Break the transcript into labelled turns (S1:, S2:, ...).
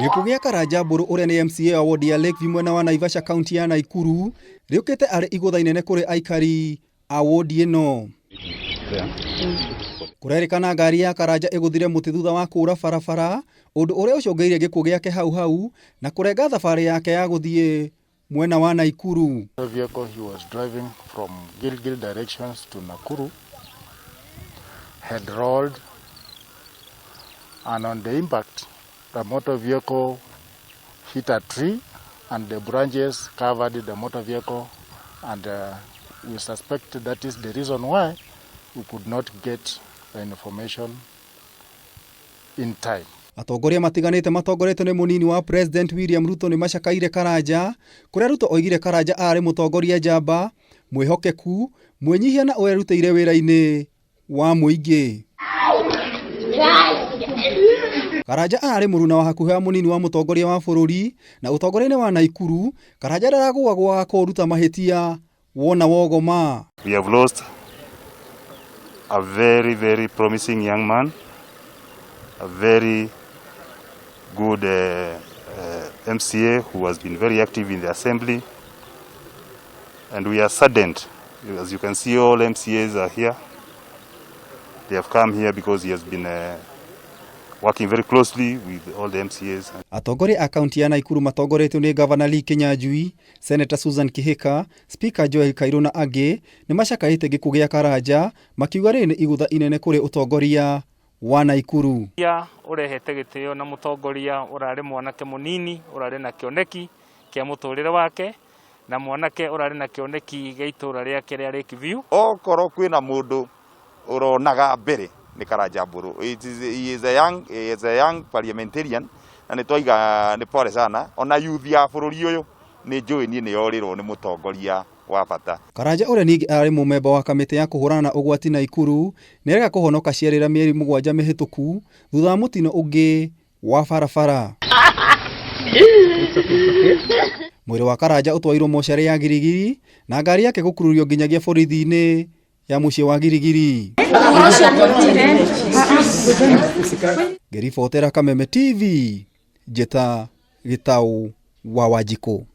S1: Gĩkuũ gĩa Karanja Mbũrũ ũrĩa nĩ MCA wa wodi ya Lakeview mwena wa Naivasha kaunti ya Naikuru rĩũkĩte arĩ igũtha inene kũrĩ aikari a wodi ĩno. Kũrerĩkana ngari ya Karanja ĩgũthire mũtĩ thutha wa kũũra barabara, ũndũ ũrĩa ũcũngĩrĩirie gĩkuũ gĩake hau hau na kũrenga thabarĩ yake ya gũthiĩ mwena wa Naikuru.
S2: The vehicle he was driving from Gilgil directions to Nakuru had rolled and on the impact the motor vehicle hit a tree and the branches covered the motor vehicle and we suspect that is the reason why we could not get the information in time.
S1: Atongoria matiganĩte matongoretio nĩ mũnini wa President William Ruto nĩ macakaire Karanja, kũrĩa Ruto oigire Karanja aarĩ mũtongoria njamba, mwĩhokeku, mwĩnyihia na werutĩire wĩra-inĩ wa mũingĩ. Karanja ararĩ mũruna wa hakuhĩ wa mũnini wa mũtongoria wa bũrũri na ũtongoria-inĩ wa Naikuru, Karanja ndaragũagũaga kũruta mahĩtia wona wogoma.
S3: We have lost a very, very promising young man, a very good MCA who has been very active in the assembly. And we are saddened. As you can see, all MCAs are here. They have come here because he has been working very closely with all the MCAs.
S1: Atongoria a kaunti ya Naikuru matongoretio nĩ Gavana Lee Kinyanjui, Senator Susan Kihika, Speaker Joel Kairũ na angĩ nĩ macakaĩte gĩkuũ gĩa Karanja makiuga rĩrĩ nĩ igũtha inene kũrĩ ũtongoria wa Naikuru.
S4: Ũrehete gĩtĩo na mũtongoria ũrarĩ mwanake mũnini ũrarĩ na kĩoneki kĩa mũtũrĩre wake na mwanake ũrarĩ na kĩoneki gĩa itũra rĩake rĩa Lakeview.
S5: Okorwo kwĩna mũndũ ũronaga mbere nĩ Karanja Mbũrũ. He is a young, he is a young parliamentarian na nĩ twaiga nĩ pole sana ona youth ya bũrũri ũyũ nĩ njũĩ niĩ nĩ yorĩrwo nĩ mũtongoria wa bata.
S1: Karanja ũrĩa ningĩ ararĩ mũmemba wa kamĩtĩ ya kũhũrana na ũgwati Naikuru nĩarega kũhonoka ciarĩra mĩeri mũgwanja mĩhĩtũku thutha wa mũtino ũngĩ wa barabara. Mwĩrĩ wa Karanja ũtwairwo mocarĩ ya Girigiri na ngari yake gũkururio nginyagia borithi-inĩ ya mũciĩ wa Girigiri. Ngĩribotera Kameme TV, njĩta Gĩtaũ wa Wanjikũ.